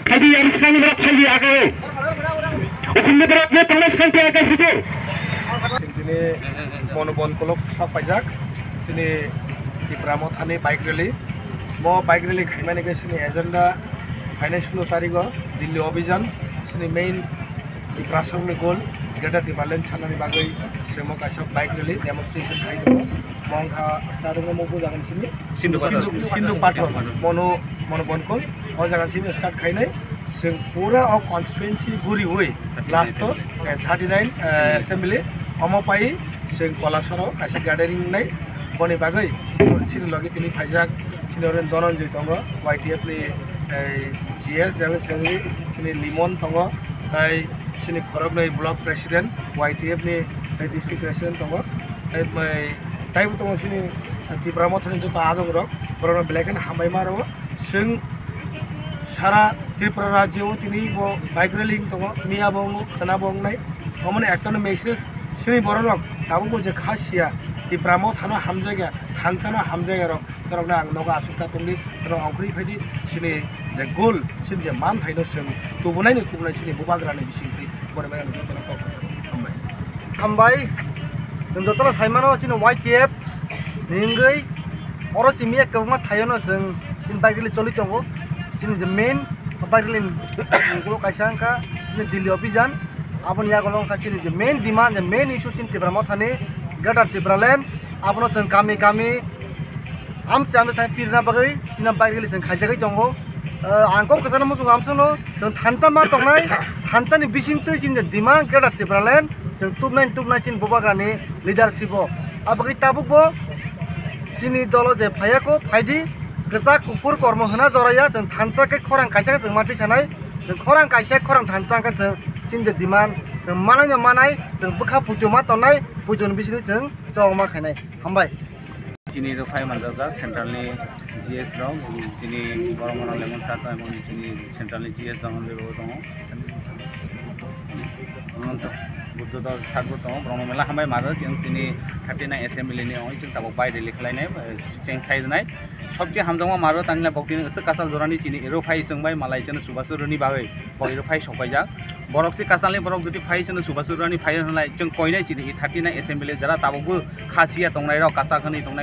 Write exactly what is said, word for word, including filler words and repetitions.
Khaidi yang sekarang berapa kali aku? Hukum berat je pernah sekali aku itu. Tini mono bon kolok sok paijak sini Tipra Mothani bike rally. Mo bike rally khaimani ke sini agenda phainai sulo tarigo Delhi Abhijan sini main Tiprasongni goal Greater Tipraland sanani bagwi semo kaisa bike rally demonstration khai tongo. Mo wngkha starting o mo bujagan simi Sindhu Pathor. Sindhu, Sindhu Pathor. Mono, mono Bonkol. O jagan simi start khainai. Sing pura o constituency guriwi last o, eh, thirty nine, eh, assembly. Omo pai sing Kolasoro kaisa gathering nai. Boni bagwi sini logi tini phaijak sini Dhananjay tongo, Y T F ni, eh, G S, General Secretary, sini Limon tongo, tai sini khoroknwi block president, Y T F ni, tai district president tongo, tai bai taibo tongo sini Tipra Mothani joto adong rok, borokno belai kheno hambai ma rwo. Sing sara Tripura rajyo o tini bo bike rally tongo, miya bo wngo, khwna bo wngnai, omono ekta no message sini borok rok tabuk bo je kha siya, Tipra Mothano hamjakya, thansano hamjakya rok, norokno ang nogo aswk ta tongdi, norok ongkhorwi phaidi, sini je goal, sini je manthaino chwng tubunaino tubunai sini bubagrani bisingtwi, borok bai ang jotono kok hambai. Hambai, chwng jotono saimano chini Y T F ni wngwi oro simi ek kwbangma thaiono chwng chini bike rally choli tongo, chini je main bike rally ni ulo kaisa wngkha chini Delhi Abhijan, aboni yagulo wngkha chini je main demand, je main issue chini Tipra Mothani Greater Tipraland, abono chwng kami kami Amchai amchai thai pirna bagwi chini bike rally chwng khaijagwi tongo. Ah, ang kok kwchangno muchungo amsongno chwng thansa ma tongnai, thansani bisingtwi chini demand Greater Tipraland chwng tubnai tubnai chini bubagrani leadership o. Abagwi tabukbo chini dolo je phaiya kho phaidi, kwchak kuphur kormo hwna joraya chwng thansa khe khorang kaisa khe chwng ma tisanai, chwng khorang kaisa khorang thansa khe chwng chini je demand chwng manai no manai, chwng bwkha puitu ma tongnai, puituni bisingtwi chwng chok ma khainai. Hambai. Chini rwphai manjak central ni G S rok, chini borok rok lemon sir tong, chini central ni G S rok tongo. Buddha Dor sir bo tongo, borok no mela hambai maro, chini thirty nine assembly ni oi chwng tabuk bai rally khlai nai, cheng sai rwnai. Sobse hamjakma maro tangla bok tini aswk kwchak jora ni chini rwphai chwng bai malai chwng Subhash Rani bagwi. Bo rwphai sok paijak. Borok se kwchalni borok jodi phai chwngno Subhash Rani phai hwnlai chwng koinai chini thirty nine assembly jara tabukbo kha siya tongnai rok kwchak hwnwi tongnai.